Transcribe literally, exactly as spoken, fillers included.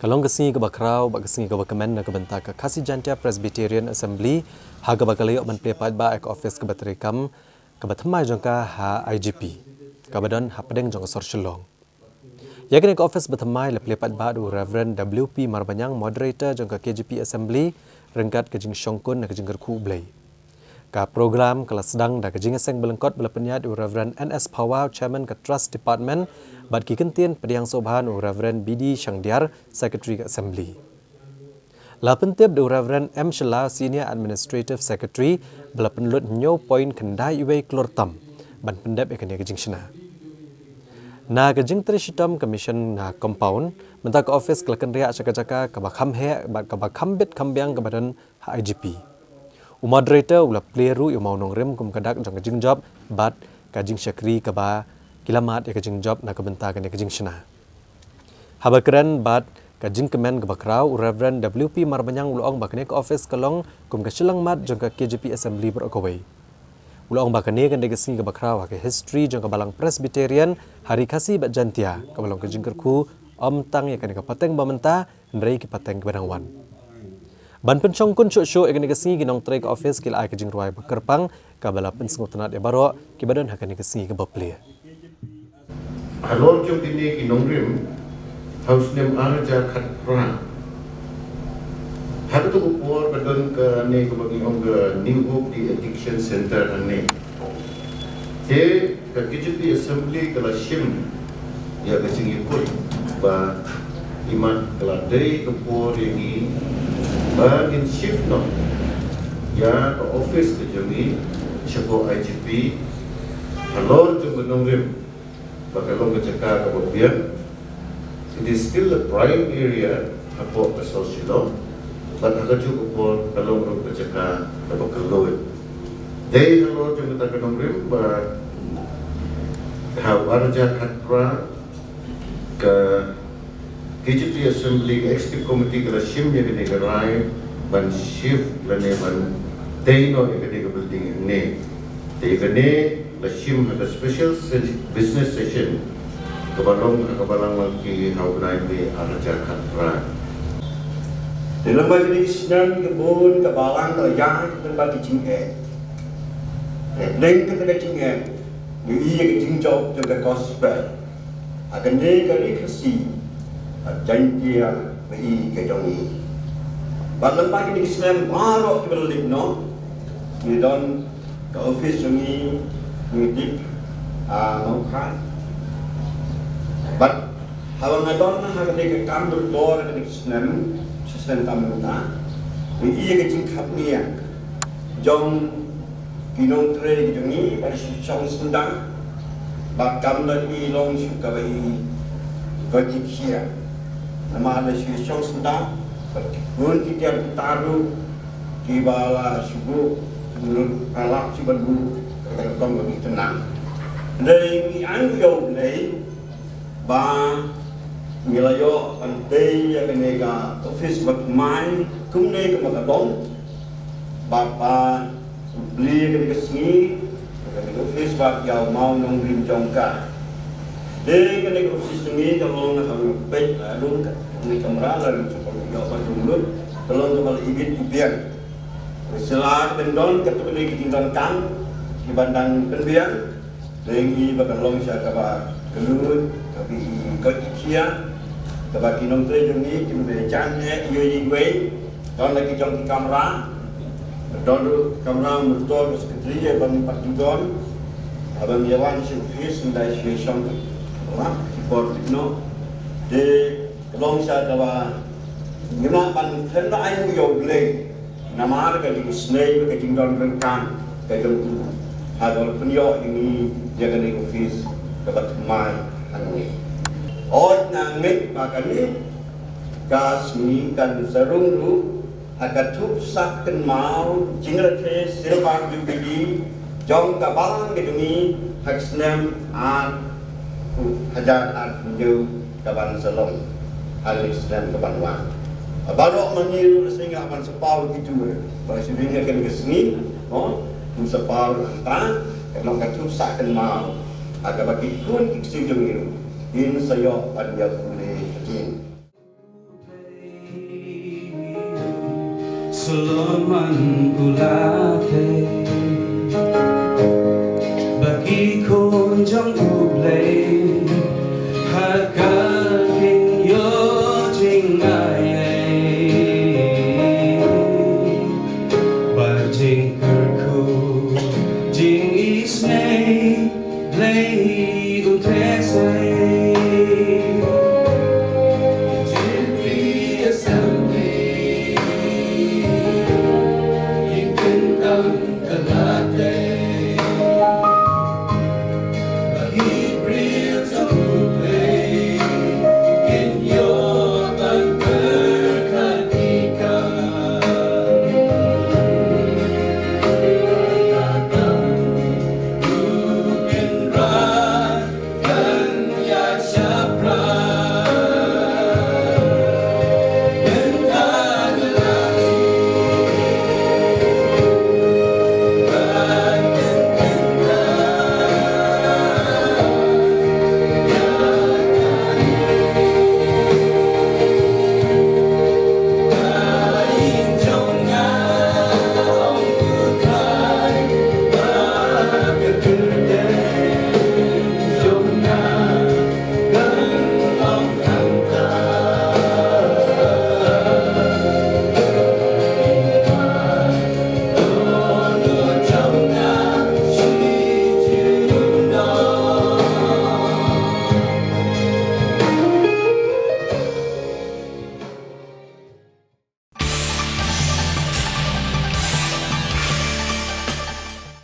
Ka long ka sngi kaba khraw bad ka sngi kaba kmen na ka bynta ka Khasi Jaintia Presbyterian Assembly, ha kaba ka la ïoh ban plie paidbah ïa ka ophis kaba treikam kaba thymmai jong ka ha I G P, kaba don hapdeng jong ka sor Shillong. Ïa kane ka ophis ba thymmai la plie paidbah da u Reverend W P Marbaniang, moderator jong ka K J P Assembly, ryngkat ka jingshongkun na ka jingkyrkhu U Blei. Ka program ka la sdang da ka jingïaseng ba lyngkot ba la pynïaid u Reverend N S Phawa, Chairman ka Trust Department, bad ki kyntien pdiang sngewbha na u Reverend B D Shangdiar, Secretary ka Assembly. La pyntip da u Reverend M Shylla, Senior Administrative Secretary, ba la pynlut hynñiew point khyndai wei klur tam ban pyndep ïa kane ka jingshna. Na ka jingtrei shitom ka mission na compound, mynta ka ophis ka la kynriah sha ka jaka kaba kham heh bad kaba kham bit kham biang kaba don ha I G P. U moderator u la plie ruh ïa u mawnongrim kum ka dak jong ka jingjop bad ka jingshakri kaba ki la mad ïa ka jingjop na ka bynta kane ka jingshna. Haba kren bad ka jingkmen kaba khraw, u Reverend W P Marbaniang u la ong ba kane ka ophis ka long kum ka shilliang mat jong ka K J P Assembly baroh kawei. U la ong ba kane kan dei ka sngi kaba khraw ha ka history jong ka Balang Presbyterian ha Ri Khasi bad Jaintia, kaba long ka jingkyrkhu ym tang ïa kane ka pateng ba mynta, hynrei ki pateng kiba dang wan. Ban pynshongkun shuh shuh ïa kane ka sngi, ki nongtrei ka ophis ki la ai ka jingrwai ba kyrpang kaba la pynsngewtynnat ïa baroh kiba don ha kane ka sngi kaba plie. Halor jong kine ki nongrim, ha u snem ar hajar khatphra, ha kato ka por ka don kane kaba ngi ong ka New Hope De-Addiction Center hangne. Te ka K J P Assembly ka la shim ïa ka jingïakut ba imat ka la dei ka por ïa ngi ba ngin shift noh ïa ka office ka jong ngi sha ka I G P halor jong ka nongrim, ba ka long ka jaka kaba biang. It is still a prime area hapoh ka South Shillong, bad ha kajuh ka por ka long ruh ka jaka kaba kylluid. Dei halor jong kata ka nongrim ba ha u ar hajar khatphra, ka K J P Assembly, ka Executive Committee ka la shim ïa kane ka rai ban shift lane ban tei noh ïa kane ka building hangne. Te kane la shim ha ka special se-, business session kaba long ha ka Balang Langki ha u bnai May ar hajar khatphra. Te lem bad kine ki snem ki bun ka Balang ka la ïaid lem bad ki jingeh. Te hapdeng kata ka jingeh, ngi ïohi ïa ka jingjop jong ka gospel ha kane ka Ri Khasi bad Jaintia ba i ka jong ngi. Bad lem bad kine ki snem baroh kiba la leit noh, ngi don ka office jong ngi, ngi tip, ah, Mawkhai. Bad haba nga don ha kane ka kam dorbar ha kane ka snem, shisnem tam mynta, ngi ïohi ïa ka jingkhapngiah jong ki nongtrei ki jong ngi ba la shu shong syndah, ba kam da i long shuh kaba i koit i khiah. Namar la shu shong syndah bad ki khun ki tiar ki tar ruh kiba la shu buh lut, la lap shuh ban buh kata ka kam kaba itynnad. Hynrei ngi ainguh ïa U Blei ba ngi la ïoh ban tei ïa kane ka office ba thymmai kumne kumba ka long. Bad ba plie kane ka sngi, kane ka office bad ïa u mawnongrim jong ka. Te kane ka office jong ngi ka long, ha kaba peit la rung kane ka kamra la rung, ka long kaba la ibit ibiang. Sha la ka dang don katto katne ki jingdonkam kiba dang pynbiang. Te ngi ba ka long sha kaba kylluid, kaba i koit i khiah, kaba ki nongtrei jong ngi kim da jan eh iwei iwei. Don la ki jong ki kamra, don ruh kamra monitor, secretary, ïa ba ngi pat ju don. Haba ngi ïa wan sha office ngi da shu shong, la ki por bit noh. Te ka long sha kaba ngim lah ban khlem da ainguh ïa U Blei namar ka jingisynei bad ka jingdon ryngkat ka jong u ha kaba la pynïoh ïa ngi ïa kane ka office kaba thymmai hangne. Hooid, nga ngeit ba kane ka sngi kan sa rung ruh ha ka thup sah kynmaw jingrakhe Silver Jubilee jong ka Balang ka jong ngi ha ka snem ar hajar arphew hynñiew kaban sa long ha ka snem kaban wan. Baroh ma ngi ruh la sngewbha ban sa paw kito ba la shu ring ha kane ka sngi, mo, kin sa paw hangta, ka long ka thup sah kynmaw ha kaba ki khun ki ksiew jong ngi ruh kin sa ïoh ban ïa pule ha kin. Solomon u la thei ba ki khun jong U Blei ha ka kin ïoh jingaiei bad jingkyrkhu, jingisynei. Blei un theh sei